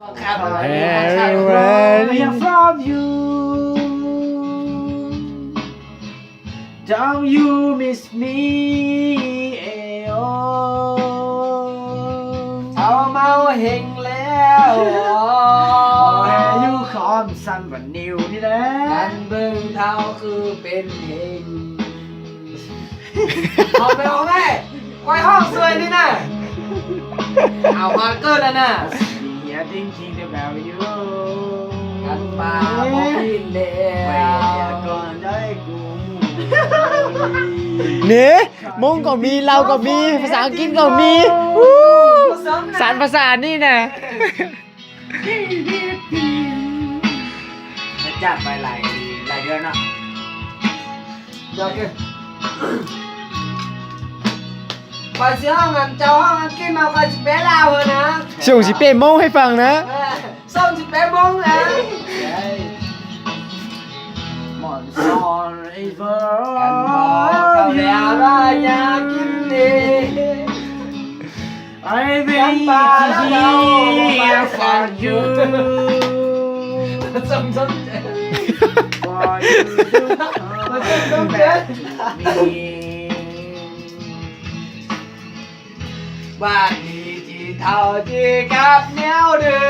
From you. Don't you miss me? ເອີໂອ ເຖົ້າເມົາເຮັງແລ້ວ ໂອ້ຍ ຢູ່ຄອມຊັ້ນບັດນິວນີ້ແຫຼະ ກັນເບິ່ງເຖົ້າຄືເປັນເຮັງ ອອກໄປ ອອກໄປ ຂ້ອຍຮ້ອງຊ່ວຍນີ້ນະ ເອົາຮອດເກີດແລ້ວນະ Thinking about you ກັນປາບໍ່ກິນແລ້ວ ເນ ມົ້ງກໍມີ ລາວກໍມີ ພາສາອັງກິດກໍມີ ອູ້ ສາມພາສານີ້ນະ ຈາກໄປຫຼາຍ ຫຼາຍເດືອນເນາະ ດອກເອີຍ ຂ້ອຍຊິຮ້ອງອັນເຈົ້າຮ້ອງອັງກິດມາ ຂ້ອຍຊິແປລາວເຮີນະ ສົ່ງຊິເປໂມງໃຫ້ຟັງນະ ເອີ ສົ່ງຊິແປໂມງນະ Monsoon River ກັນບໍ່ເຂົ້າແລ້ວລະຢາກກິນເດ I wait here for you. ສົ່ງສົນໃຈ For you to come back to me. ບາດນີ້ທີ່ເຖົ້າທີ່ກັບແນວເດີ